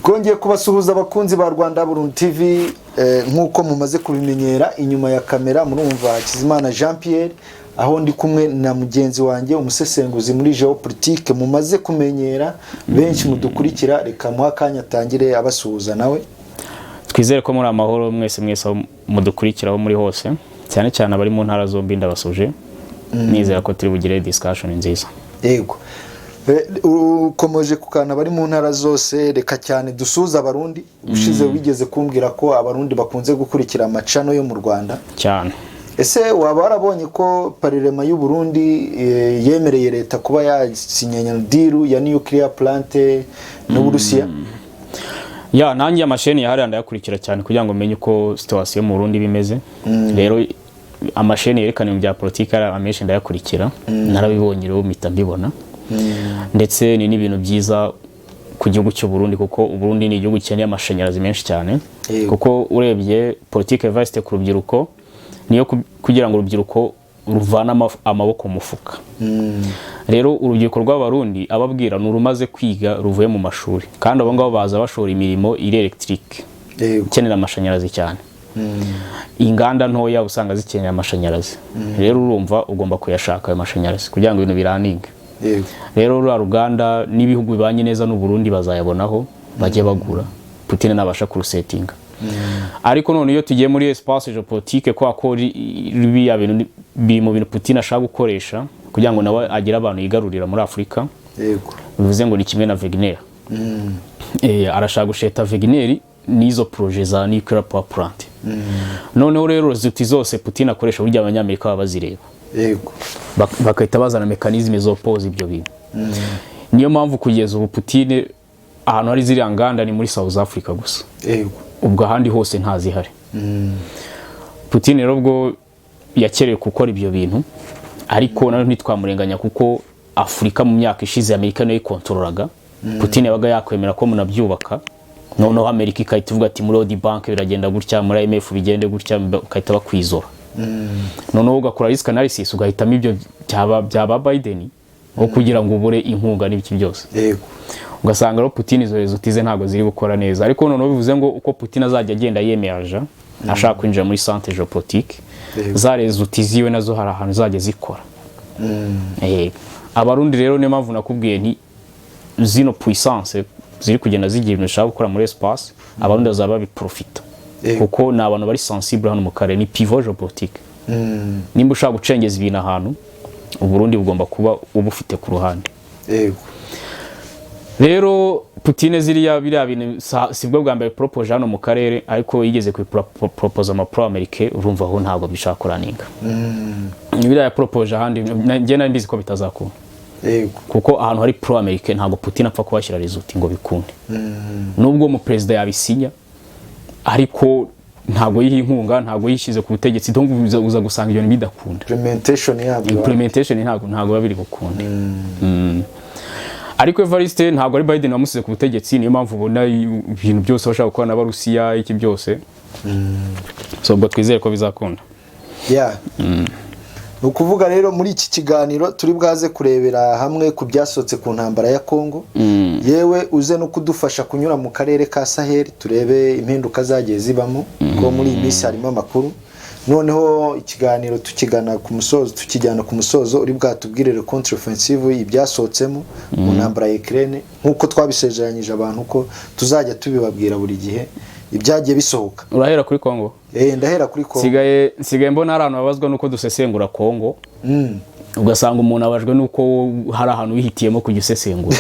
Twongeye kubasuhuza, abakunzi ba Rwanda Burundi TV. Nk'uko mumaze kubimenyera, inyuma ya kamera murumva Hakizimana Jean Pierre, aho ndi kumwe na mugenzi wanjye, umusesenguzi muri géopolitique mumaze kumenyera benshi mudukurikira. Reka muha akanya atangire abasuhuza nawe. Twizere ko muri amahoro mwese mwese aho mudukurikira, aho muri hose, cyane cyane abari mu ntara zombi, ndabasuje, nizera ko turi bugire discussion nziza. Yego. Ukomeje ku kantu abari mu ntara zose. Reka cyane dusuhuze Abarundi. Ushize wigeze kumbwira ko Abarundi bakunze gukurikira amacano yo mu Rwanda. Cyane. Ese waba warabonye ko parlement y'u Burundi yemereye leta kuba yasinyanya deal ya nuclear plant n'Uburusiya? Ya, nanjye amasheni yahariya ndayakurikira cyane kugira ngo menye uko situation mu Burundi bimeze. Rero amasheni yerekana ibintu bya politiki ari amenshi ndayakurikira. Narabibonye rero, mpita mbibona, ndetse ni n'ibintu byiza ku gihugu cy'u Burundi, kuko u Burundi ni igihugu gikeneye amashanyarazi menshi cyane. Kuko urebye politiki Evariste ku rubyiruko niyo kugira ngo urubyiruko ruvane amaboko mu mufuka. Rero urubyiruko rw'Abarundi ababwira ni urumaze kwiga, ruvuye mu mashuri, kandi abo ngabo baza bashora imirimo iri électrique, ikenera amashanyarazi cyane. Inganda ntoya usanga zikenera amashanyarazi. Rero urumva ugomba kuyashaka ayo mashanyarazi kugira ngo ibintu biraninge. Rero ruriya ruganda n'ibihugu bibanye neza n'u Burundi bazayabonaho, bajye bagura, Putin nabasha kurusetinga. Ariko none iyo tugiye muri espace géopolitique, kwa ko biriya bintu biri mu bintu Putin ashaka gukoresha kugira ngo nawe agire abantu yigarurira muri Afurika. Bivuze ngo ni kimwe na Wagner. Arashaka gusheta Wagner n'izo projet za nuclear power plant. Noneho rero zuti zose Putin akoresha, burya Abanyamerika baba bazireba, bagahita bazana mécanisme zo poza ibyo bintu. Niyo mpamvu kugeza ubu Putin ahantu hari ziriya nganda ni muri South Africa gusa. Ubwo ahandi hose ntazihari. Putin rero ubwo yakerewe gukora ibyo bintu, ariko nawe ntitwamurenganya, kuko Afurika mu myaka ishize Amerika niyo yikontorolaga. Putin yabaga yakwemera ko munabyubaka, noneho Amerika igahita ivuga ati: "Muri World Bank biragenda gutya, muri IMF bigende gutya," bagahita bakwizora. Noneho ugakora risk analysis, ugahitamo ibyo byaba Biden aho kugira ngo ubure inkunga n'ibiki byose. Ugasanga rero Putin izo réseaux ze ntabwo ziri gukora neza. Ariko noneho bivuze ngo uko Putin azajya agenda yemeje ashaka kwinjira muri centre géopolitique, za réseaux ziwe nazo hari ahantu zajya zikora. Abarundi rero, niyo mpamvu nakubwiye nti zino puissance ziri kugenda zigira ibintu zishaka gukora muri espace, Abarundi bazaba babiprofita, kuko ni abantu bari sensible hano mu karere, ni pivot géopolitique. Nimba ushaka gucengeza ibintu ahantu, Uburundi bugomba kuba ubufite ku ruhande. Rero Putin ziriya biriya bintu sibwo bwa mbere propoje hano mu karere, ariko yigeze kuporopoza ama pro Amerique. Urumva aho ntabwo bishaka kuraninga. Biriya yaporopoje ahandi, njye nari mbizi ko bitazakunda, kuko ahantu hari pro Amerique ntabwo Putin apfa kuhashyira réseaux ngo bikunde. Nubwo mu perezida yabisinya, ariko ntabwo yiha inkunga, ntabwo yishyize ku butegetsi, donc uza gusanga ibyo bintu bidakunda. Implementation yabyo. Implementation ntabwo biba biri bukunde. Ariko Evariste ntabwo ari Biden wamusize ku butegetsi. Niyo mpamvu ubona ibintu byose bashaka gukora n'Abarusiya, iki byose. So ubwo twizere ko bizakunda. Yeah. Ni ukuvuga rero muri iki kiganiro turi bwaze kurebera hamwe ku byasohotse ku ntambara ya Congo, yewe uze no kudufasha kunyura mu karere ka Sahel, turebe impinduka zagiye zibamo, kuko muri iyi minsi harimo amakuru. Noneho ikiganiro tukigana ku musozo, tukijyana ku musozo, uri bwatubwire contre offensive, ibyasohotsemo mu ntambara ya Ukraine, nk'uko twabisezeranyije abantu ko tuzajya tubibabwira buri gihe ibyagiye bisohoka. Urahera kuri Congo? Eh, ndahera kuri Congo. Nsigaye mbona hari abantu babazwa nuko dusesengura Congo, ugasanga umuntu abajwe nuko hari ahantu wihitiyemo kujya usesengura.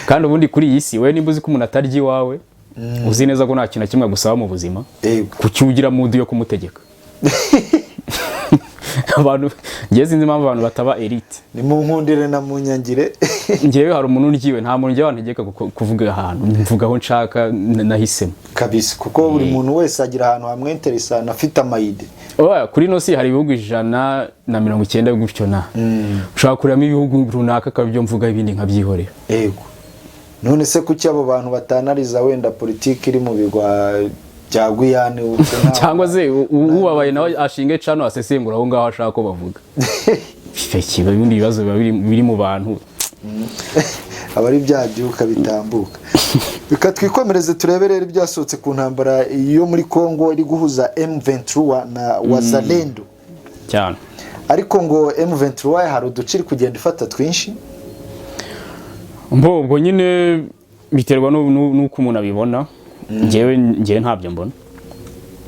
Kandi ubundi kuri iyi si, wowe nimba uzi ko umuntu atarya iwawe, uzi neza ko nta kintu na kimwe agusaba mu buzima, kuki ugira mood yo kumutegeka abantu? Ngewe sinzi impamvu abantu bataba elite. Ni mu nkundire na mu nyangire. Ngewe hari umuntu uryiwe, nta muntu njyewe wantegeka kuvuga ahantu mvuga aho nshaka nahisemo. Kabisa, kuko buri muntu wese agira ahantu hamwenteresa anafite amayide. Oya, kuri ino si hari ibihugu 190 gutyo, na ushobora kurebamo ibihugu runaka akaba ibyo mvuga, ibindi nkabyihorera. Yego, none se kuki abo bantu batanariza wenda politiki iri mu birwa bya Guyane, ubwo Cyangwa se ubabaye nawe ashinge cano asesengura aho ngaho ashaka ko bavuga. Kiba ibindi bibazo biba biri mu bantu. Aba ari bya byuka bitambuka. Reka twikomereze, turebe rero ibyasohotse ku ntambara yo muri Congo iri guhuza M23 na Wazalendo. Cyane. Ariko ngo M23 hari uduce iri kugenda ifata twinshi. Mbo ubwo nyine biterwa n'uko umuntu abibona. Njyewe ntabyo mbona.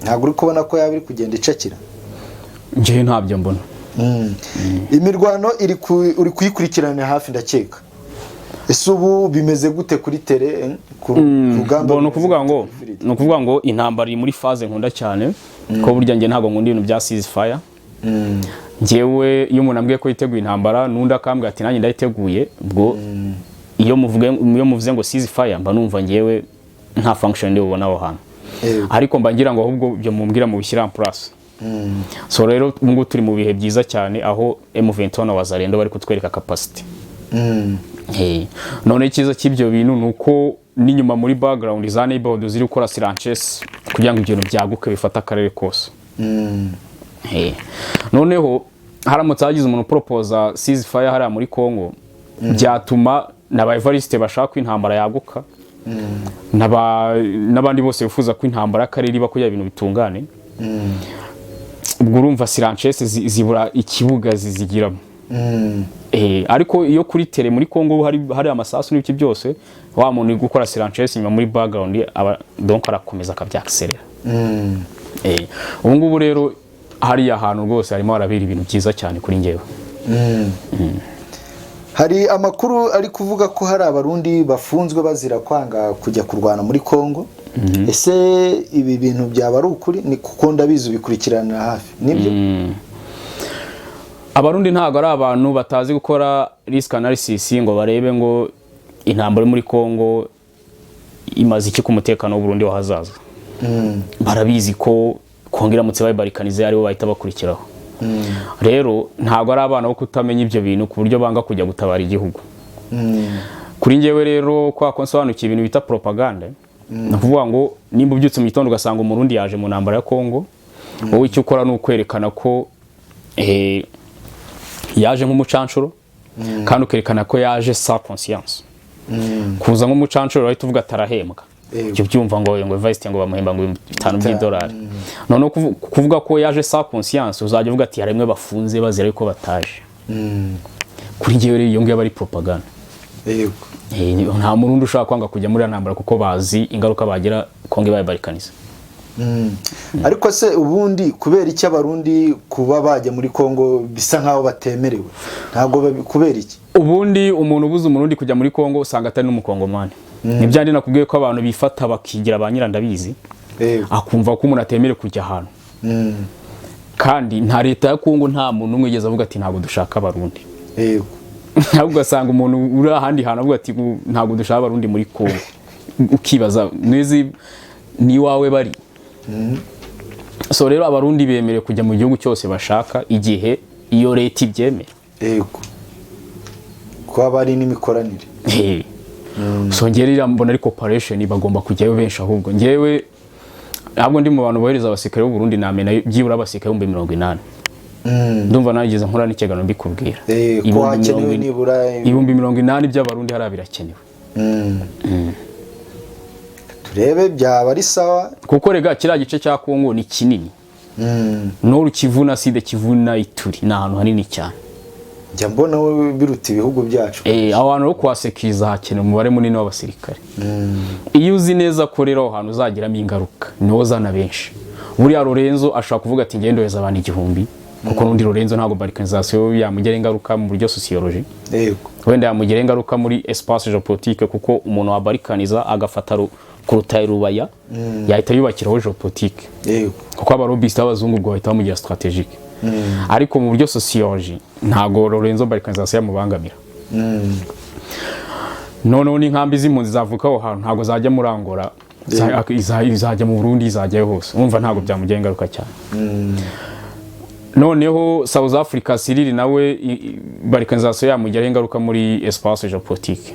Ntabwo uri kubona ko yaba iri kugenda icakira? Njyewe ntabyo mbona. Imirwano uri kuyikurikirana hafi, ndakeka. Ese ubu bimeze gute kuri terrain, ku rugamba? Bo, ni bimeze ukuvuga gute ngo kuri field? Ni ukuvuga ngo intambara iri muri phase nkunda cyane, ko burya njye ntabwo nkunda ibintu bya ceasefire. Njyewe iyo umuntu ambwiye ko yiteguye intambara, n'undi akambwira ati nanjye ndayiteguye, ubwo iyo muvuze ngo ceasefire, mba numva njyewe nta function ndi bubone aho hantu. Ariko mba ngira ngo ahubwo ibyo mumbwira mubishyira en place. So rero ubu ngubu turi mu bihe byiza cyane, aho M23 na Wazalendo bari kutwereka capacity. Hey. None icyiza cy'ibyo bintu ni uko n'inyuma muri background za neighborhood ziri gukora silanches kugira ngo ibyo bintu byaguke, bifate akarere kose. Hey. Noneho haramutse hagize umuntu proposa ceasefire hariya muri Congo, byatuma na ba Evariste bashaka ko intambara yaguka, n'abandi bose bifuza ko intambara y'akarere iba kugira ibintu bitungane. Ubwo urumva silanches zibura ikibuga zizigiramo. Ariko iyo kuri terrain muri Congo hari amasasu n'ibiki byose, wa muntu uri gukora silanches inyuma muri background aba donc arakomeza akabyakiserera. Ubu ngubu rero hariya hantu rwose harimo harabera ibintu byiza cyane kuri njyewe. Hari amakuru ari kuvuga ko hari Abarundi bafunzwe bazira kwanga kujya kurwana muri Congo. Ese ibi bintu byaba ari ukuri? Ni kuko ndabizi ubikurikiranira hafi, nibyo? Abarundi ntabwo ari abantu batazi gukora risk analysis ngo barebe ngo intambara yo muri Congo imaze iki ku mutekano w'Uburundi w'ahazaza. Barabizi ko Congo iramutse bayibarikanize, aribo bahita bakurikiraho. Rero ntabwo ari abana bo kutamenya ibyo bintu ku buryo banga kujya gutabara igihugu. Kuri njyewe rero, kwa ko nsobanukiwe ibintu bita propaganda, ni ukuvuga ngo nimba ubyutse mu gitondo ugasanga Umurundi yaje mu ntambara ya Congo, wowe icyo ukora ni ukwerekana ko yaje nk'umucanshuro, kandi ukerekana ko yaje sans conscience. Kuza nk'umucanshuro, urahita uvuga atarahembwa. Ibyo byumva ngo Evariste ngo bamuhemba ngo 5,000 by'idolari. Noneho kuvuga ko yaje sans conscience, uzajya uvuga ati hari bamwe bafunze bazira yuko bataje. Kuri njyewe rero iyo ngiyo aba ari propaganda. Nta Murundi ushobora kwanga kujya muri iyo ntambara, kuko bazi ingaruka bagira Kongo ibaye balkanize. Ariko se ubundi kubera iki Abarundi kuba bajya muri Congo bisa nkaho batemerewe? Ntabwo kubera iki? Ubundi umuntu ubuze Umurundi kujya muri Kongo, usanga atari n'Umukongomani. Ni byandi nakubwiye ko abantu bifata bakigira ba nyirandabizi, akumva ko umuntu atemerewe kujya ahantu. Kandi nta leta ya Kongo, nta muntu umwe wigeze avuga ati ntabwo dushaka Abarundi. Ahubwo ugasanga umuntu uri ahandi hantu avuga ati ntabwo dushaka Abarundi muri Kongo, ukibaza neza ni iwawe bari. So rero Abarundi bemerewe kujya mu gihugu cyose bashaka igihe iyo leta ibyemera. Yego, kuba hari n'imikoranire. Hey. So njyewe ririya mbona ari cooperation, bagomba kujyayo benshi. Ahubwo njyewe ntabwo ndi mu bantu bohereza abasirikare b'u Burundi, namena byibura abasirikare 80,000. Ndumva nageze nkora n'ikiganiro mbikubwira. Ko hakenewe nibura 80,000 by'Abarundi hariya birakenewe. Turebe byaba ari sawa. Kuko rega kiriya gice cya Kongo ni kinini. Nord Kivu na Sud Kivu na Ituri ni ahantu hanini cyane. Njya mbona we biruta ibihugu byacu. Aho hantu ho kuhasekiriza hakenewe umubare munini w'abasirikare. Iyo uzi neza ko rero aho hantu uzagiramo ingaruka, niwo uzana benshi. Buriya Lorenzo ashobora kuvuga ati ngende ndohereza abantu 1,000, kuko n'undi Lorenzo ntabwo balkanisation yamugiraho ingaruka mu buryo sociologie. Wenda yamugiraho ingaruka muri espace géopolitique, kuko umuntu wabarikaniza agafata kuruta Rubaya, yahita yubakiraho géopolitique, kuko abalobbyistes b'abazungu ubwo bahita bamugira stratégique. Ariko mu buryo sociologie ntabwo Lorenzo balkanisation yamubangamira. Noneho n'inkambi z'impunzi zavuka aho hantu ntabwo zajya muri Angola, izajya mu Burundi, izajyayo hose. Urumva ntabwo byamugiraho ingaruka cyane. Noneho South Africa, Cyril nawe balkanisation yamugiraho ingaruka muri espace géopolitique,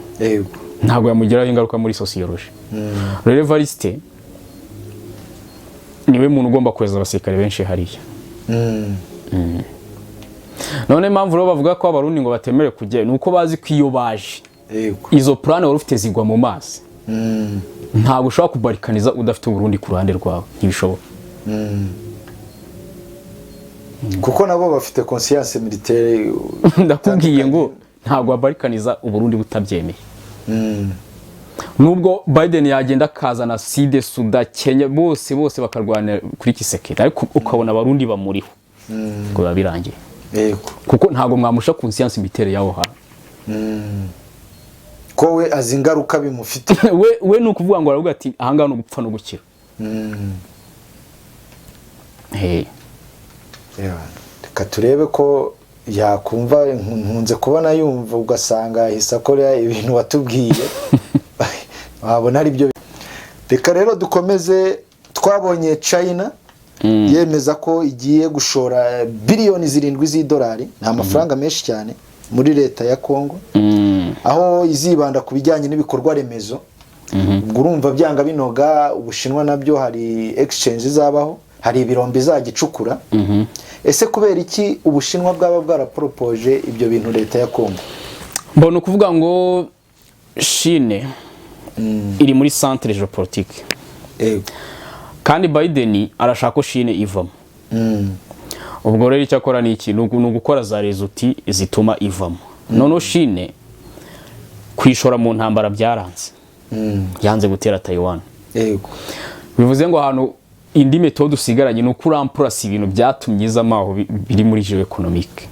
ntabwo yamugiraho ingaruka muri sociologie. Rero Evariste niwe muntu ugomba kohereza abasirikare benshi hariya. None impamvu rero bavuga ko Abarundi ngo batemerewe kujyayo ni uko bazi ko iyo baje Izo plan wari ufite zigwa mu mazi. Ntabwo ushobora kubalkaniza udafite Uburundi ku ruhande rwawe, ntibishoboka. Kuko nabo bafite conscience militaire. Ndakubwiye ngo ntabwo wabalkaniza Uburundi butabyemeye. Nubwo Biden yagenda akazana Sud Sudan, Kenya, bose bose bakarwanira kuri Tshisekedi, ariko ukabona Abarundi bamuriho, ngo biba birangiye. Kuko ntabwo mwamusha conscience militaire y'aho hantu. Ko we azi ingaruka bimufite. We ni ukuvuga ngo aravuga ati: "Ahangaha ni ugupfa no gukira." Hey. Reka turebe ko yakumva. Nkunze kubona yumva, ugasanga ahise akora ibintu watubwiye, wabona ari byo. Reka rero dukomeze. Twabonye China yemeza ko igiye gushora biliyoni 7 z'idolari, ni amafaranga menshi cyane, muri leta ya Congo, aho izibanda ku bijyanye n'ibikorwa remezo. Ubwo urumva byanga binoga Ubushinwa nabyo hari exchange izabaho, hari ibirombe izajya icukura. Ese kubera iki Ubushinwa bwaba bwaraporopoje ibyo bintu leta ya Congo? Mbona ukuvuga ngo Chine iri muri centre géopolitique, kandi Biden arashaka ko Chine ivamo. Ubwo rero icyo akora ni iki? Ni ugukora za réseaux zituma ivamo. Noneho Chine kwishora mu ntambara byaranze, yanze gutera Taiwan. Bivuze ngo ahantu indi méthode usigaranye ni uko urampurasa ibintu byatumye izamo aho biri muri géo économique.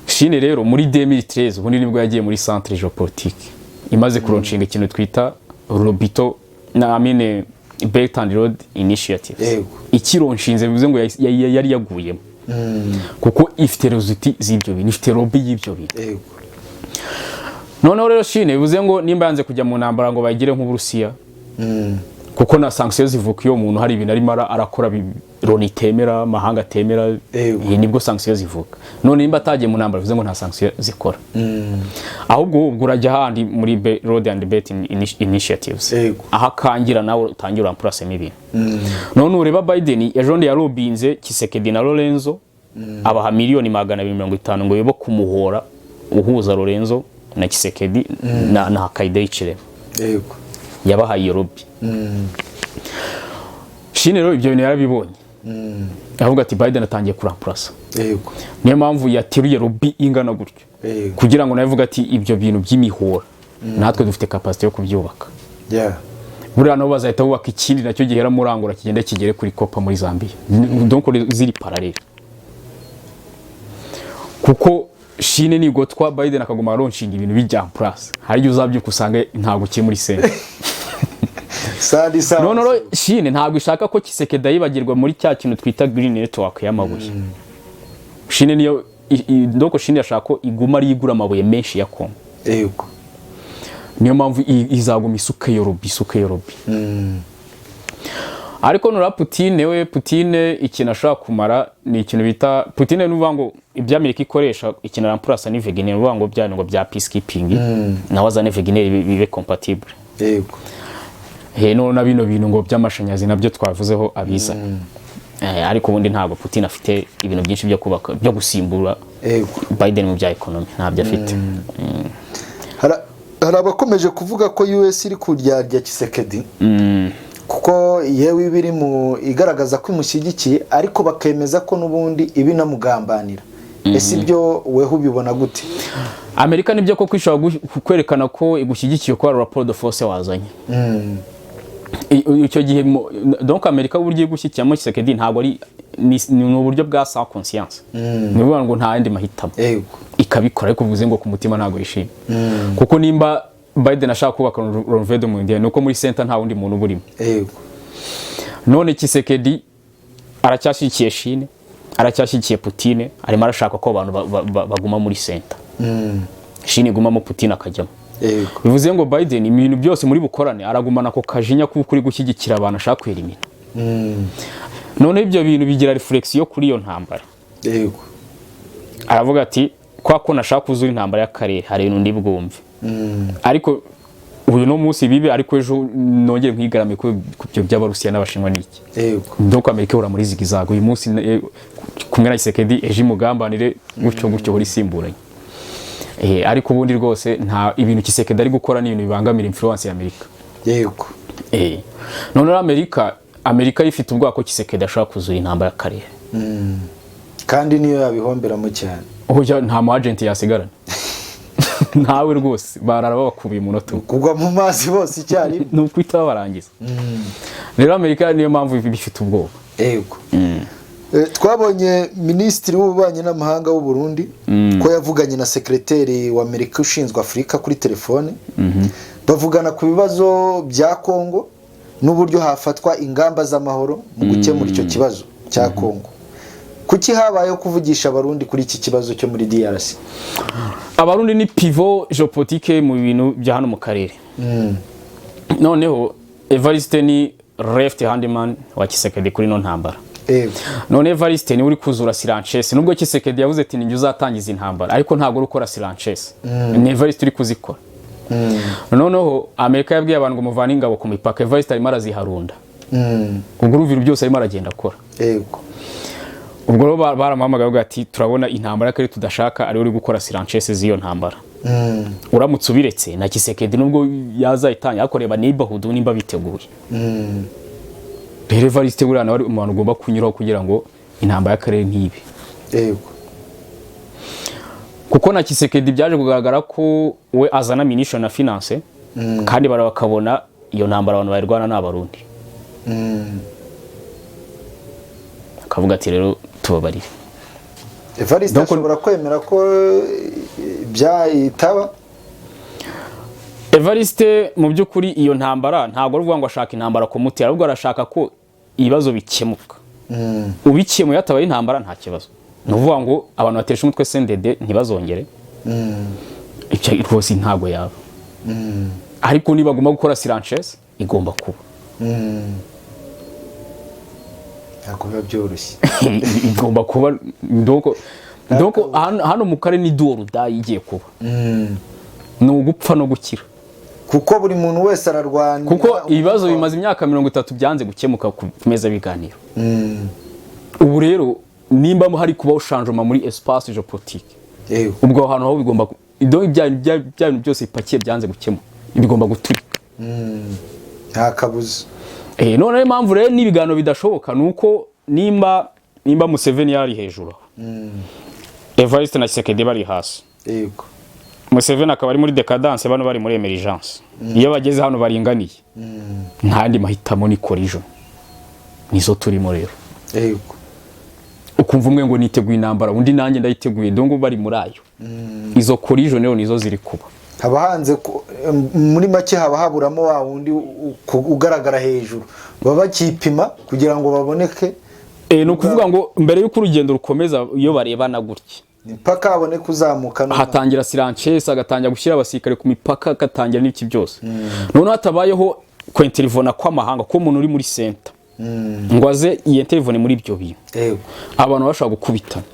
Chine rero muri 2013 ubundi nibwo yagiye muri centre géopolitique, imaze kulaunchinga ikintu twita Lobito na amine Belt and Road Initiative. Ikilaunchinze, bivuze ngo yari yaguyemo, kuko ifite réseaux z'ibyo bintu, ifite lobby y'ibyo bintu. Noneho rero Chine, bivuze ngo nimba yanze kujya mu ntambara ngo bayigire nk'Uburusiya, kuko na sanction zivuka iyo umuntu hari ibintu arimo arakora Loni itemera, amahanga atemera. Iyi nibwo sanction zivuka. None nimba atagiye mu ntambara, bivuze ngo nta sanction zikora. Ahubwo ubwo urajya ahandi muri Road and Belt Initiatives, aho akangira nawe utangira urampurasemo ibintu. None ureba Biden ejo bundi yarobinze Tshisekedi na Lorenzo, abaha miliyoni 250 ngo yoboke umuhora uhuza Lorenzo na Tshisekedi na Hakainde Hichilema. Yabahaye iyo lobby. Chine rero ibyo bintu yarabibonye, aravuga ati: "Biden atangiye kurampurasa." Niyo mpamvu yateruye lobby ingana gutyo, kugira ngo nawe avuge ati: "Ibyo bintu by'imihora natwe dufite capacité yo kubyubaka." Buriya nabo bazahita bubaka ikindi nacyo gihera muri Angola kigenda kigere kuri copper muri Zambia. Donc ziri parallèle, kuko Chine nigotwa, Biden akaguma aronshinga ibintu bijya en place, hari igihe uzabyuka usanga ntabwo kiri muri sene. Sadi sawa. None rero Chine ntabwo ishaka ko Tshisekedi yibagirwa muri cya kintu twita green network y'amabuye. Chine niyo donc Chine yashaka ko iguma ari igura amabuye menshi ya Congo. Niyo mpamvu izaguma isuka iyo lobby, isuka iyo lobby. Ariko nura Putine we, Putine ikintu ashobora kumara ni ikintu bita, Putine ni ukuvuga ngo ibyo Amerika ikoresha ikintu arampurasa ni Wagner. Ni ukuvuga ngo bya ngo bya peacekeeping, nawe azane Wagner bibe compatible. He none na bino bintu ngo by'amashanyarazi nabyo twavuzeho abiza. Ariko ubundi ntabwo Putin afite ibintu byinshi byo kubaka, byo gusimbura Biden mu bya economy, ntabyo afite. Hari abakomeje kuvuga ko US iri kuryarya Tshisekedi, kuko yewe iba iri mu igaragaza ko imushyigikiye, ariko bakemeza ko n'ubundi ibinamugambanira. Ese ibyo weho ubibona gute? Amerika nibyo koko ishobora kwerekana ko igushyigikiye ko hari rapport de force wazanye. Icyo gihe donc Amerika uburyo iri gushyigikiramo Tshisekedi ntabwo ari ni uburyo bwa sans conscience, ni ukuvuga ngo nta yandi mahitamo, ikabikora, ariko bivuze ngo ku mutima ntabwo yishimye. Kuko nimba Biden ashaka kubaka renouveau du monde, ni uko muri center nta wundi muntu uba urimo. None Tshisekedi aracyashyigikiye Chine, aracyashyigikiye Putine, arimo arashaka ko abantu baguma muri center, Chine igumamo, Putine akajyamo. Bivuze ngo Biden ibintu byose muri bukorane aragumana ako kajinya kuko uri gushyigikira abantu ashaka kwerimina. None ibyo bintu bigira réflexion kuri iyo ntambara. Aravuga ati: "Kwa ko nashaka kuzura intambara y'akarere, hari ibintu ndi bwumve, ariko uyu no munsi bibe, ariko ejo nongere nkwigarame ku byo by'Abarusiya n'Abashinwa n'iki." Donc Amerika ihora muri zigzag, uyu munsi kumwe na Tshisekedi, ejo imugambanire, gutyo gutyo, hora isimburanye. Ariko ubundi rwose nta ibintu Tshisekedi ari gukora ni ibintu bibangamira influence ya Amerika. None Amerika ifite ubwoba ko Tshisekedi ashobora kuzura intambara y'akarere. Kandi niyo yabihomberamo cyane. Oya, nta mu agent yasigarana ntawe rwose, barara babakubiye umunota umwe. Kugwa mu mazi bose icyarimwe. Ni ukwita babarangiza. Rero Amerika niyo mpamvu bifite ubwoba. Yego. Twabonye minisitiri w'ububanyi n'amahanga w'u Burundi ko yavuganye na sekreteri wa Amerika ushinzwe Afurika kuri telefone, bavugana ku bibazo bya Kongo n'uburyo hafatwa ingamba z'amahoro mu gukemura icyo kibazo cya Kongo. Kuki habayeho kuvugisha Abarundi kuri iki kibazo cyo muri DRC? Abarundi ni pivot géopolitique mu bintu bya hano mu karere. Noneho Evariste ni left hand man wa Tshisekedi kuri no ntambara. None Evariste niwe uri kuzura surenchère, nubwo Tshisekedi yavuze ati ninjye uzatangiza intambara, ariko ntabwo uri gukora surenchère, ni Evariste uri kuzikora. Noneho Amerika yabwiye abantu ngo muvane ingabo ku mipaka, Evariste arimo araziharunda. Ubwo urumva ibintu byose arimo aragenda akora. Ubwo rero baramuhamagaye bavuga ati turabona intambara y'akarere tudashaka, ariwe uri gukora surenchère z'iyo ntambara. Uramutse ubiretse na Tshisekedi nubwo yazayitangira, ariko reba neighborhood nimba biteguye. Rero Evariste buriya nawe ari umuntu ugomba kunyuraho kugira ngo intambara y'akarere ntibe. Kuko na Tshisekedi byaje kugaragara ko we azana munition na finance, kandi bara bakabona iyo ntambara abantu bayirwana ni Abarundi. Akavuga ati rero tubabarire. Evariste ashobora kwemera ko byayitaba? Evariste mu by'ukuri iyo ntambara ntabwo ari ukuvuga ngo ashaka intambara kumutera, ahubwo arashaka ko ibibazo bikemuka. Ubikemuye hatabaye intambara nta kibazo. Ni ukuvuga ngo abantu batesha umutwe CNDD ntibazongere. Ibyo rwose ntabwo yaba, ariko nibaguma gukora surenchère igomba kuba. Ntabwo biba byoroshye. Igomba kuba. Donc hano mu karere ni do or die igiye kuba, ni ugupfa no gukira. Kuko buri muntu wese ararwanira. Kuko ibibazo bimaze imyaka 30 byanze gukemuka ku meza y'ibiganiro. Ubu rero nimba hari kubaho changement muri espace géopolitique, ubwo aho hantu aho bigomba donc bya bintu byose bipakiye byanze gukemuka bigomba guturika. Nta kabuza. Noneho impamvu rero n'ibiganiro bidashoboka ni uko nimba Museveni yari hejuru aho, Evariste na Tshisekedi bari hasi, Museveni akaba ari muri décadence, bano bari muri émergence, iyo bageze hano baringaniye, nta yandi mahitamo, ni collision. Nizo turimo rero. Ukumva umwe ngo niteguye intambara, undi nanjye ndayiteguye, donc bari muri ayo. Izo collision rero nizo ziri kuba. Haba hanze muri make haba haburamo wa wundi ugaragara hejuru, baba bakipima kugira ngo baboneke. Ni ukuvuga ngo mbere y'uko urugendo rukomeza, iyo barebana gutya, mpaka haboneke uzamuka hatangira surenchère, agatangira gushyira abasirikare ku mipaka, agatangira n'iki byose. Noneho hatabayeho kwintervena kw'amahanga, ko umuntu uri muri center ngo aze yintervene muri ibyo bintu, abantu bashobora gukubitana.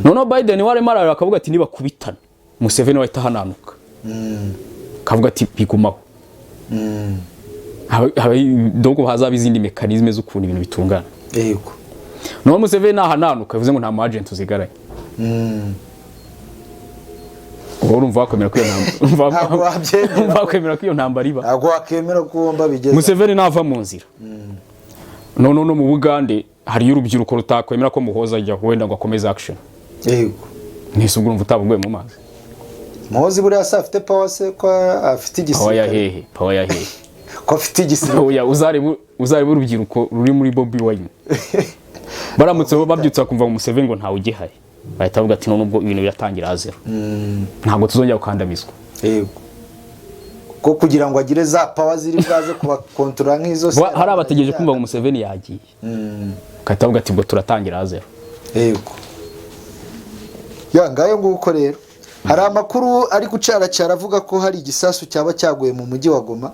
Noneho Biden we arimo arareba akavuga ati nibakubitana Museveni wahita ahananuka, akavuga ati bigumaho. Donc hazaba izindi mécanismes z'ukuntu ibintu bitungana. Noneho Museveni nahananuka, bivuze ngo nta mu agent uzigaranye. Wowe urumva wakwemera ko iyo ntambara Ntabwo wabyemera. Urumva wakwemera ko iyo ntambara iba? Ntabwo wakemera ko wumva bigeze. Museveni nava mu nzira, none no mu Bugande hariyo urubyiruko rutakwemera ko Muhoza ajyaho wenda ngo akomeze action. Mwese ubwo urumva utabuguye mu mazi? Muhozi buriya se afite power se, ko afite Power ya igisirikare? hehe? Power ya hehe? Ko afite igisirikare. Oya, uzarebe urubyiruko ruri muri Bobi Wine, baramutse babyutse bakumva ngo Museveni ngo ntawe ugihari, bahita bavuga ati none ubwo ibintu biratangira zero, ntabwo tuzongera gukandamizwa. Yego, ko kugira ngo agire za power ziri bwaze kubakontorora nk'izo se. Hari abategereje kumva ngo Museveni yagiye, bagahita bavuga ati ubwo turatangira zero. Yego, ya ngayo nguko. Rero hari amakuru ari gucaracara avuga ko hari igisasu cyaba cyaguye mu mujyi wa Goma,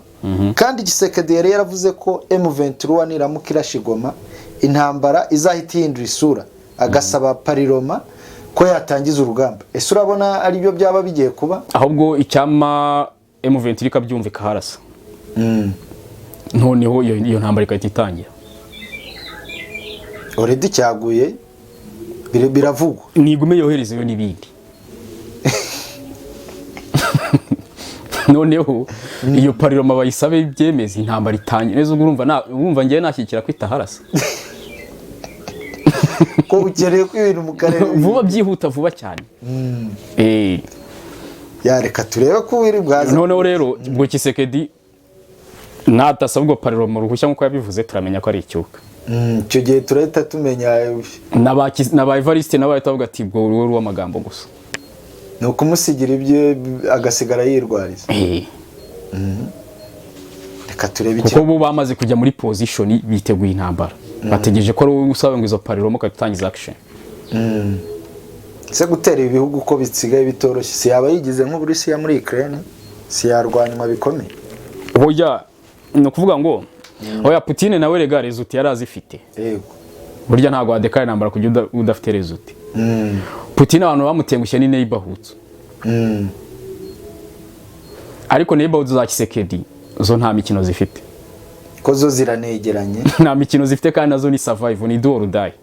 kandi Tshisekedi yari yaravuze ko M23 niramuka irashe Goma intambara izahita ihindura isura, agasaba parlement ko yatangiza urugamba. Ese urabona aribyo byaba bigiye kuba? Ahubwo icyama M23 ikabyumva ikaharasa, noneho iyo ntambara igahita itangira. Already cyaguye, biravugwa. Nigume yoherezeyo n'ibindi. Noneho iyo parlement bayisabe byemeze, intambara itangira neza. Ubwo urumva urumva ngewe nashyikira ko itaharasa. Ko ukeneye ko ibintu mu karere vuba, byihuta vuba cyane. Ya, reka turebe ko biri bwaze. Noneho rero ubwo Tshisekedi natasaba ubwo parlement uruhushya nk'uko yabivuze, turamenya ko ari icyuka. Icyo gihe turahita tumenya. N'aba Evariste nabo bahita bavuga ati ubwo wowe w'amagambo gusa. Ni ukumusigira ibye agasigara yirwariza. Reka turebe Kuko icyo bo bamaze kujya muri position, biteguye intambara, bategereje ko ari wowe usaba ngo izo parlement ukatangiza action. Ese gutera ibi bihugu ko bisigaye bitoroshye, si yaba yigize nk'Uburusiya muri Ukraine, si yarwanywa bikomeye? Oya, ni ukuvuga ngo oya, Putin nawe rega résultat yari azifite. Burya ntabwo wadekara intambara kujya udafite résultat. Putin abantu bamutengushye ni neighborhoods. Ariko neighborhoods za Tshisekedi zo nta mikino zifite. Ko zo ziranegeranye. Nta mikino zifite, kandi nazo ni survive, ni do or die.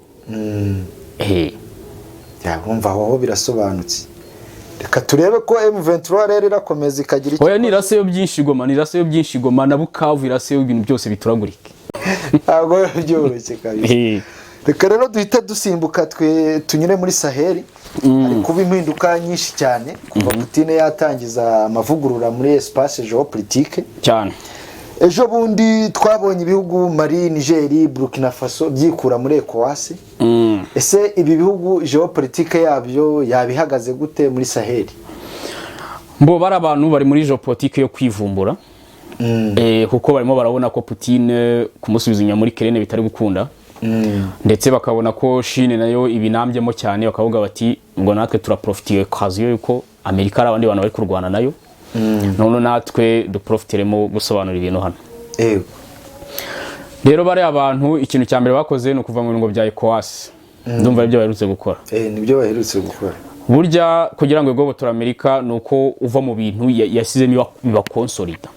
Ya, urumva aho birasobanutse. Reka turebe ko M23 rero irakomeza ikagira icyo Oya, niraseyo byinshi Goma, niraseyo byinshi Goma na Bukavu, iraseyo ibintu byose bituragurike. Ntabwo biba byoroshye kabisa. Reka rero duhite dusimbuka, twe tunyure muri Saheli. Hari kuba impinduka nyinshi cyane kuva Putin yatangiza amavugurura muri espace géopolitique. Cyane. Ejo bundi twabonye ibihugu Mali, Niger, Burkina Faso byikura muri ECOWAS. Ese ibi bihugu géopolitique yabyo yabihagaze gute muri Saheli? Mbo bari abantu bari muri géopolitique yo kwivumbura, kuko barimo barabona ko Putin kumusubiza inyuma muri Ukraine bitari gukunda, ndetse bakabona ko Chine nayo ibinambyemo cyane, bakavuga bati ngo natwe turaprofitiye occasion yuko Amerika ari abandi bantu bari kurwana nayo, none natwe duprofitiremo gusobanura ibintu hano. Rero bariya abantu ikintu cya mbere bakoze ni ukuva mu birungo bya ECOWAS. Ndumva aribyo baherutse gukora. Nibyo baherutse gukora. Burya kugira ngo igobotore Amerika ni uko uva mu bintu yashyizemo bibakonsolida.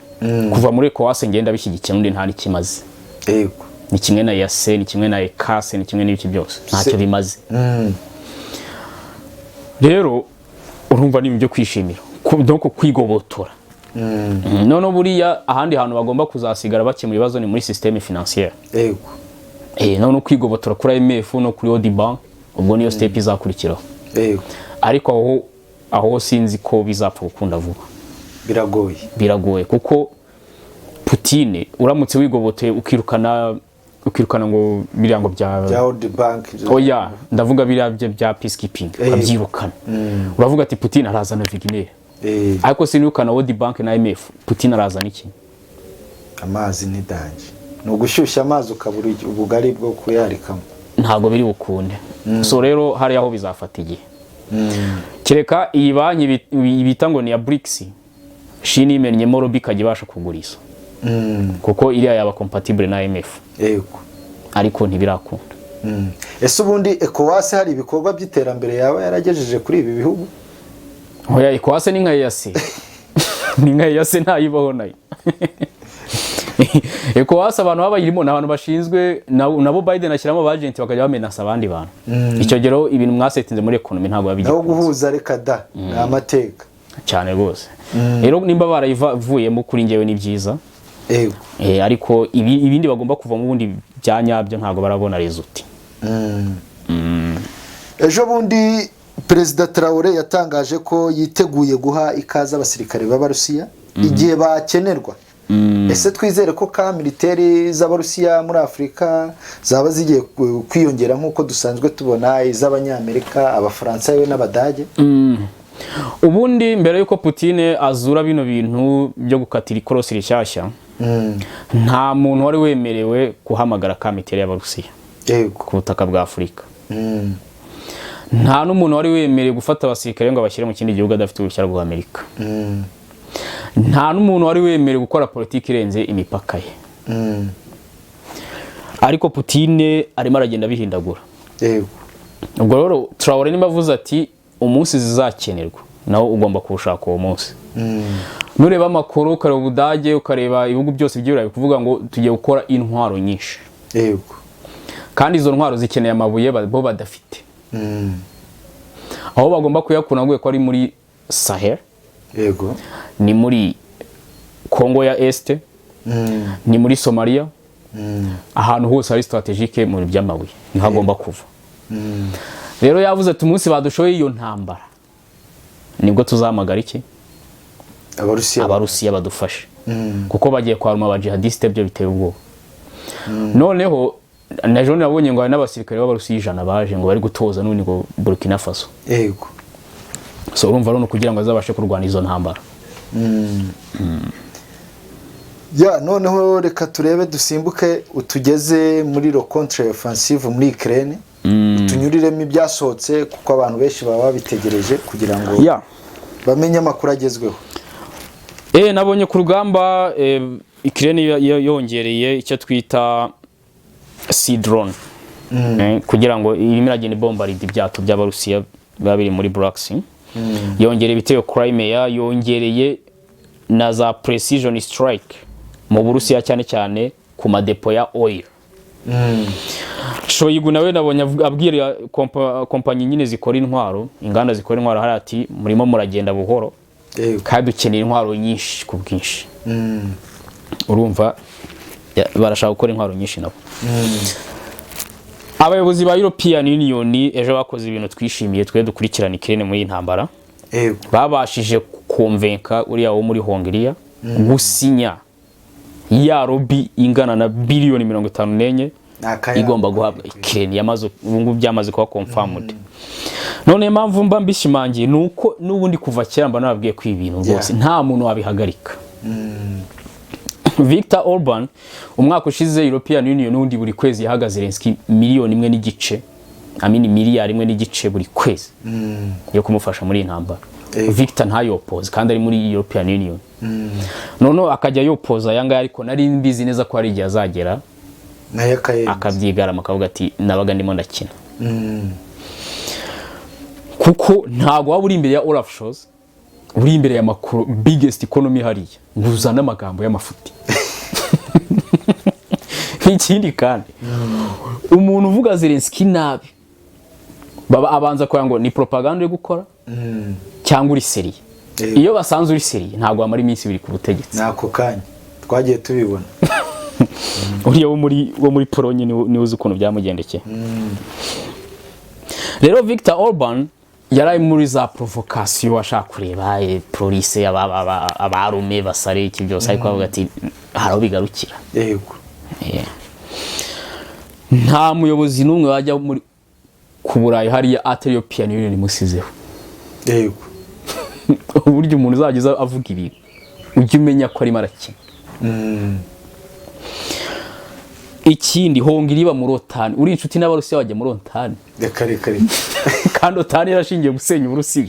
Kuva muri ECOWAS ngenda bishyigikiye, n'undi nta n'ikimaze. Ni kimwe na EAC, ni kimwe na ECAS, ni kimwe n'ibiki byose, ntacyo bimaze. Rero urumva ni ibintu byo kwishimira. Donc kwigobotora. Noneho buriya ahandi hantu bagomba kuzasigara bakemura ibibazo ni muri système financière. Noneho kwigobotora kuri IMF no kuri World Bank, ubwo niyo step izakurikiraho. Ariko aho sinzi ko bizapfa gukunda vuba. Biragoye. Biragoye, kuko Putin uramutse wigobotoye ukirukana ngo biriya ngo bya Bya World Bank Oya, ndavuga biriya bye bya peacekeeping, ukabyirukana, uravuga ati Putin arazana Wagner. Ariko sinirukana World Bank na IMF, Putin arazana iki? Amazi ni danger, ni ugushyushya amazi ukabura ubugari bwo kuyarikamo. Ntabwo biri bukunde. So rero hari aho bizafata igihe, kereka iyi banki bita ngo ni ya BRICS, Chine imennyemo lobby ikajya ibasha kuguriza, kuko iriya yaba compatible na IMF. Ariko ntibirakunda. Ese ubundi ECOWAS hari ibikorwa by'iterambere yaba yaragejeje kuri ibi bihugu? Oya, ECOWAS ni nka EAC, ni nka EAC, ntayibaho nayo. ECOWAS abantu baba bayirimo ni abantu bashinzwe nabo Biden ashyiramo abagenti bakajya bamenasa abandi bantu. Icyo gihe rero ibintu mwasetinze muri economy ntabwo biba Naho bigikunze. guhuza, reka da, ni amateka. Cyane rwose. Rero nimba barayivuyemo, kuri njyewe ni byiza. Ariko ibindi bagomba kuvamo ubundi bya nyabyo ntabwo barabona résultat. Ejo bundi Perezida Traore yatangaje ko yiteguye guha ikaze abasirikare b'Abarusiya igihe bakenerwa. Ese twizere ko ka militaire z'Abarusiya muri Afurika zaba zigiye kwiyongera nk'uko dusanzwe tubona iz'Abanyamerika, Abafaransa yewe n'Abadage? Ubundi mbere y'uko Putin azura bino bintu byo gukatira ikorosi rishyashya, nta muntu wari wemerewe guhamagara ka militaire y'Abarusiya ku butaka bwa Afurika. Nta n'umuntu wari wemerewe gufata abasirikare ngo abashyire mu kindi gihugu adafite uruhushya rwa Amerika. Nta n'umuntu wari wemerewe gukora politiki irenze imipaka ye. Ariko Putin arimo aragenda abihindagura. Ubwo rero Traore niba avuze ati umunsi zizakenerwa, nawo ugomba kuwushaka uwo munsi. Nureba amakuru, ukareba Ubudage, ukareba ibihugu byose by'Iburayi, kuvuga ngo tugiye gukora intwaro nyinshi, kandi izo ntwaro zikeneye amabuye bo badafite. Aho bagomba kuyakura ngo ko ari muri Sahel, ni muri Kongo ya Est, ni muri Somalia, ahantu hose hari stratégique mu by'amabuye niho agomba kuva. Rero yavuze ati umunsi badushoye iyo ntambara nibwo tuzahamagara iki? Abarusiya. Abarusiya badufashe, kuko bagiye kwaruma abajihadiste byo biteye ubwoba. Noneho na ejo nabonye ngo hari n'abasirikare b'Abarusiya 100 baje ngo bari gutoza n'ubundi ngo Burkina Faso. So urumva rero ni ukugira ngo azabashe kurwana izo ntambara. Ya, noneho reka turebe, dusimbuke utugeze muri ro contre offensive muri Ukraine, tunyuriremo ibyasohotse kuko abantu benshi baba babitegereje kugira ngo bamenye amakuru agezweho. Nabonye ku rugamba Ukraine yongereye icyo twita sea drone, kugira ngo irimo iragenda ibombarida ibyato by'Abarusiya biba biri muri Black Sea. Yongereye ibitero Crimea, yongereye na za precision strike mu Burusiya, cyane cyane ku madepo ya oil. Shoigu nawe nabonye abwira kompanyi nyine zikora intwaro, inganda zikora intwaro hari, ati murimo muragenda buhoro kandi dukeneye intwaro nyinshi ku bwinshi. Urumva barashaka gukora intwaro nyinshi nabo. Abayobozi ba European Union ejo bakoze ibintu twishimiye twe dukurikirana Ukraine muri iyi ntambara. Babashije kukonvenka uriya wo muri Hongiriya gusinya ya rubi ingana na biliyoni 54 Ni akayabo. igomba guhabwa Ukraine. Yamaze, ubu ngubu byamaze kuba confirmed. None impamvu mba mbishimangiye ni uko n'ubundi kuva kera mba nababwiye ko ibi bintu rwose nta muntu wabihagarika. Victor Orban umwaka ushize European Union n'ubundi buri kwezi yahaga Zelensky 1.5 miliyoni, I mean 1.5 miliyari buri kwezi yo kumufasha muri iyi ntambara. Victor ntayopoze kandi ari muri European Union. Noneho akajya yopoza aya ngaya, ariko nari mbizi neza ko hari igihe azagera nayo akayemeza, akabyigarama akavuga ati nabaga ndimo ndakina, kuko ntabwo waba uri imbere ya Olaf Scholz, uri imbere ya macro biggest economy hariya, ngo uzane amagambo y'amafuti. Ikindi kandi, umuntu uvuga Zelensky nabi baba abanza kugira ngo ni propaganda uri gukora cyangwa uri sérieux. Iyo basanze uri sérieux ntabwo wamara iminsi 2 ku butegetsi. Ni ako kanya, twagiye tubibona. Uriya wo muri Polonye niwe uzi ukuntu byamugendekeye. Rero Victor Orban yari ari muri za provocation, ashaka kureba police, abarume basare iki byose, ariko avuga ati hari aho bigarukira. Nta muyobozi n'umwe wajya muri ku Burayi hariya atari European Union imusizeho. Uburyo umuntu uzajya uza avuga ibintu ujye umenya ko arimo arakina. Ikindi, Hongiriya iba muri OTAN. Uri inshuti n'Abarusiya wajya muri OTAN? Reka reka reka. Kandi OTAN yarashingiye gusenya Uburusiya.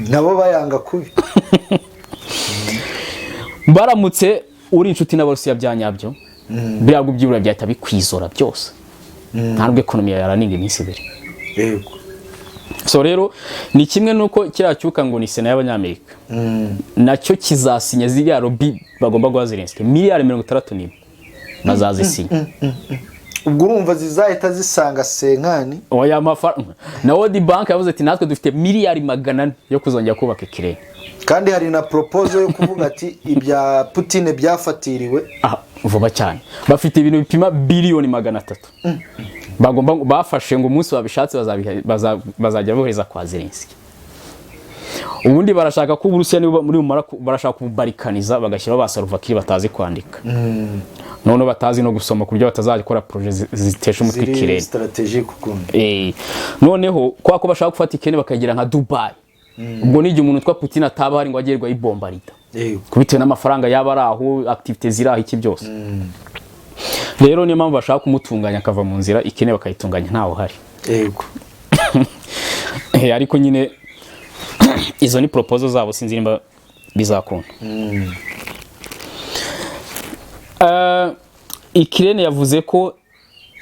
Nabo bayanga kubi. Baramutse uri inshuti n'Abarusiya bya nyabyo, biriya byibura byahita bikwizora byose, nta nubwo economy yawe yaraninga iminsi 2. So rero ni kimwe n'uko kiriya cyuka ngo ni sena y'Abanyamerika nacyo kizasinya ziriya rubi bagomba guha Zelensky, miliyari 61 bazazisinya. Ubwo urumva zizahita zisanga senkani. Oya, mafaranga na World Bank yavuze ati natwe dufite miliyari 400 yo kuzongera kubaka ikirere. Kandi hari na proposal yo kuvuga ati ibya Putin byafatiriwe. Aha, vuba cyane bafite ibintu bipima biliyoni 300 bagomba bafashe ngo umunsi babishatse bazajya bohereza kwa Zelensky. Ubundi barashaka ko Uburusiya niba muri bumara barashaka kububarikaniza, bagashyiraho ba Salva Kiir batazi kwandika, noneho batazi no gusoma, ku buryo batazakora projet zitesha umutwe ziri ikirere stratégique ukundi. Noneho kwa ko bashaka gufata ikirere bakagira nka Dubai, ubwo n'igihe umuntu witwa Putin ataba hari ngo agerwa ayibombarida bitewe n'amafaranga yaba ari aho, activité ziri aho, iki byose. Rero niyo mpamvu bashaka kumutunganya akava mu nzira, ikene bakayitunganya ntawe uhari. Ariko nyine izo ni proposal zabo, sinzi nimba bizakunda. Ukraine yavuze ko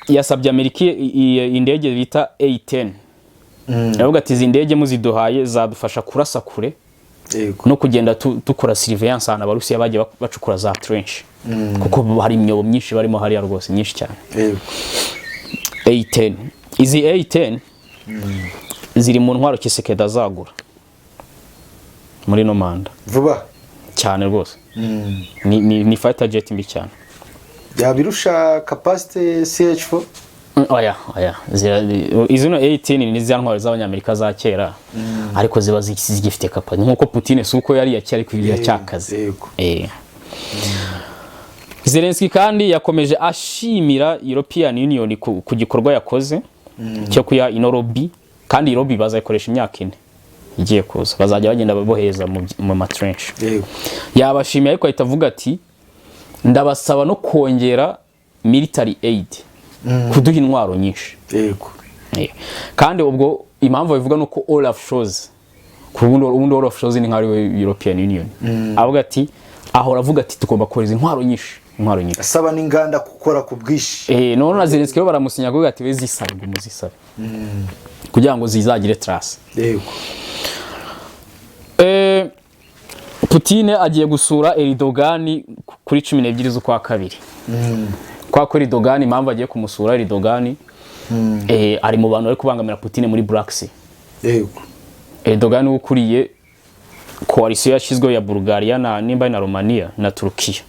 yasabye Amerika indege bita A10. Yavuga ati izi ndege muziduhaye zadufasha kurasa kure no kugenda dukora surveillance ahantu Abarusiya bagiye bacukura za trench, kuko hari imyobo myinshi barimo hariya rwose, myinshi cyane. A10, izi A10 ziri mu ntwaro Tshisekedi azagura muri no manda. Vuba. Cyane rwose. Ni fighter jet mbi cyane. Yabirusha capacity CH4? Oya, oya. Izino A10 ni za ntwaro z'Abanyamerika za kera, ariko ziba zigifite capacity, nkuko Putin si uko yari iya kera, ariko iracyakaze. Zelensky kandi yakomeje ashimira European Union ku gikorwa yakoze cyo kuya ino lobby, kandi iyi lobby bazayikoresha imyaka 4 igiye kuza, bazajya bagenda bohereza mu ma trench. Yabashimiye, ariko ahita avuga ati: "Ndabasaba no kongera military aid, kuduha intwaro nyinshi." Kandi ubwo impamvu babivuga ni uko Olaf Scholz, ku ubundi Olaf Scholz ni nk'ari we European Union, avuga ati, ahora avuga ati: "Tugomba kohereza intwaro nyinshi, intwaro nyinshi." Asaba n'inganda gukora ku bwinshi. None na Zelensky rero baramusinya kuvuga ati: "We zisabe, ngo muzisabe kugira ngo zizagire trace." Putin agiye gusura Erdogan kuri 12 z'ukwa kabiri. Kwa ko Erdogan, impamvu agiye kumusura, Erdogan ari mu bantu bari kubangamira Putin muri Black Sea. Erdogan we ukuriye coalition yashyizweho ya Bulgaria na nimba ari na Romania na Turkiya,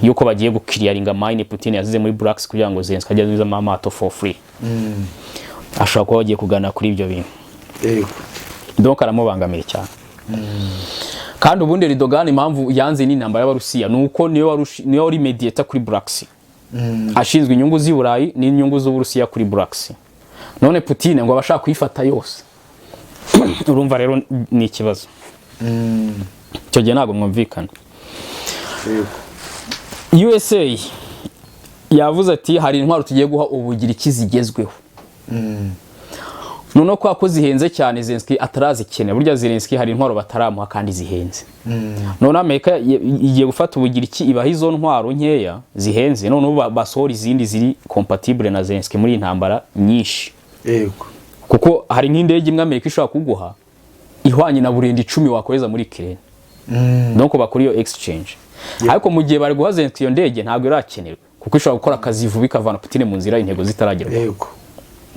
yuko bagiye guclearinga mine Putin yasize muri Black Sea kugira ngo Zelensky ajye anyuzamo amato for free. Ashobora kuba bagiye kuganira kuri ibyo bintu. Donc aramubangamiye cyane. Kandi ubundi Erdogan, impamvu yanze n'intambara y'Abarusiya ni uko niwe wari mediator kuri Black Sea, ashinzwe inyungu z'i Burayi n'inyungu z'Uburusiya kuri Black Sea. None Putin ngo aba ashaka kuyifata yose. Urumva rero ni ikibazo, icyo gihe ntabwo mwumvikana. USA yavuze ati: "Hari intwaro tugiye guha Ubugiriki zigezweho." Noneho kubera ko zihenze cyane, Zelensky atarazikenera. Burya Zelensky hari intwaro bataramuha kandi zihenze. Noneho Amerika igiye gufata Ubugiriki, ibaha izo ntwaro nkeya zihenze, noneho basohora izindi ziri compatible na Zelensky muri iyi ntambara nyinshi. Kuko hari nk'indege imwe Amerika ishobora kuguha ihwanye na burende 10 wakohereza muri Ukraine. Donc bakora iyo exchange. Ariko mu gihe bari guha Zelensky iyo ndege, ntabwo irakenerwa, kuko ishobora gukora akazi vuba ikavana Putin mu nzira intego zitaragerwaho. Yego,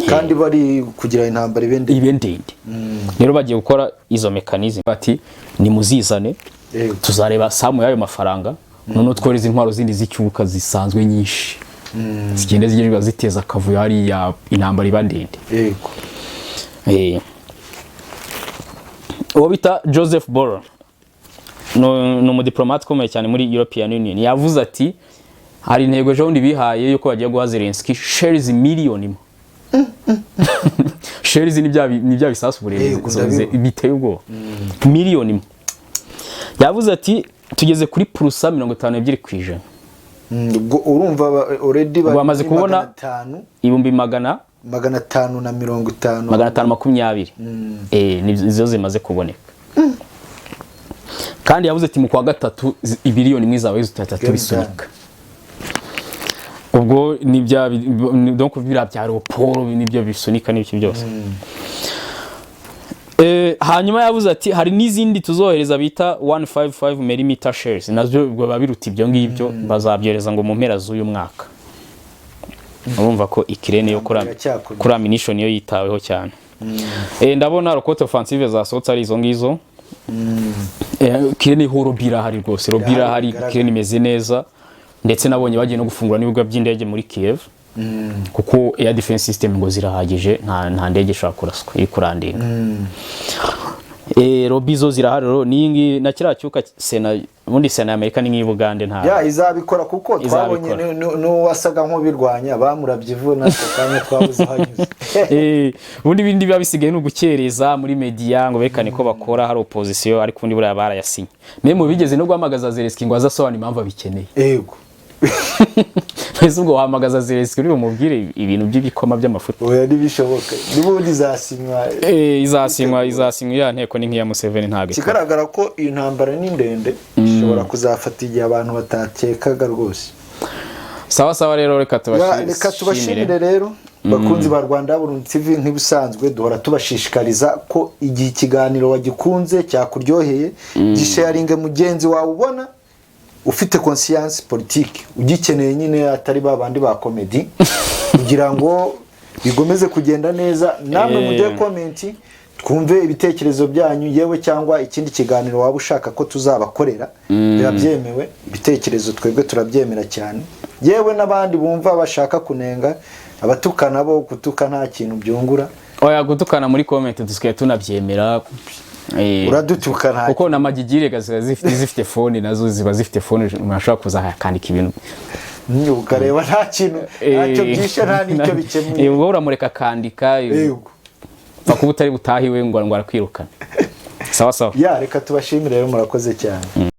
kandi bari kugira intambara ibe ndende. Ibe ndende. Rero bagiye gukora izo mécanisme, bati: "Nimuzizane, tuzareba samu y'ayo mafaranga, noneho twohereza intwaro zindi z'icyuka zisanzwe nyinshi, zigenda zigenda ziteza akavuyo hariya, intambara iba ndende." Uwo bita Joseph Borrell ni umudiplomate ukomeye cyane muri European Union. Yavuze ati hari intego ejo bundi bihaye yuko bagiye guha Zelensky shells 1,000,000. Shells ni bya bisasu burebure Ndabibona. biteye ubwoba, 1,000,000. Yavuze ati tugeze kuri pourcent 52%. Ubwo urumva already bari Bamaze muri kubona 500 ibihumbi magana 550. 520, nizo zimaze kuboneka. Kandi yavuze ati mu kwa gatatu 1,000,000 izaba yuzuye Game. bisunika. Ubwo ni bya donc biriya bya Leopold nibyo bisunika n'ibiki byose. Hanyuma yavuze ati hari n'izindi tuzohereza bita 155 mm shells, nazo ubwo biba biruta ibyo ngibyo, bazabyohereza ngo mu mpera z'uyu mwaka. Urumva ko Ukraine yo kuri Iracyakomeye. kuri ammunition yo yitaweho cyane. Ndabona rokote offensive zasohotse ari izo ngizo. Ukraine ho lobby irahari rwose, lobby Irahari, irahari. bigaragara. Ukraine imeze neza, ndetse nabonye bagiye no gufungura n'ibibuga by'indege muri Kiev, kuko air defense system ngo zirahagije, nta ndege ishobora kuraswa iri kurandinga. Lobby zo zirahari rero, n'iyi ngiyi na kiriya cyuka sena, ubundi sena ya Amerika ni nk'iyi Bugande, nta Ya, izabikora kuko twabonye Izabikora. n'uwasaga nk'ubirwanya bamurabye ivu, natwe kanya twabuze aho anyuze. Ubundi ibindi biba bisigaye ni ugukereza muri media ngo berekane ko bakora, hari opposition, ariko ubundi buriya barayasinye. Mwe mu bigeze no guhamagaza Zelensky ngo aze asobanure impamvu abikeneye. Mbese ubwo wahamagaza Zelensky uri bumubwire ibintu by'ibikoma by'amafuti? Oya, ntibishoboka, n'ubundi izasinywa. Izasinywa, izasinywa. Iriya nteko ni nk'iya Museveni, ntabwo ikora. Ikigaragara ko iyi ntambara ni ndende, ishobora kuzafata igihe abantu batakekaga rwose. Sawa sawa rero, reka Reka tubashimire rero, bakunzi ba Rwanda Burundi TV. Nk'ibisanzwe duhora tubashishikariza ko igihe ikiganiro wagikunze, cyakuryoheye, gisharinge mugenzi wawe ubona ufite conscience politique, ugikeneye nyine, atari ba bandi ba comedy, kugira ngo bigomeze kugenda neza. Namwe mujye comment. Twumve ibitekerezo byanyu, yewe cyangwa ikindi kiganiro waba ushaka ko tuzabakorera, biba byemewe. Ibitekerezo twebwe turabyemera cyane, yewe n'abandi bumva bashaka kunenga, abatukana bo gutuka nta kintu byungura. Oya, gutukana muri comment dusigaye tunabyemera. Uradutuka nta Kuko na magigire ziba zifite phone, nazo ziba zifite phone, umuntu ashobora kuza akandika ibintu. Ukareba nta kintu, ntacyo byishe, nta n'icyo bikemuye. Wowe uramureka akandika. Pfa kuba utari butahe iwe ngo arakwirukana. Sawa sawa. Ya, reka tubashimire rero, murakoze cyane.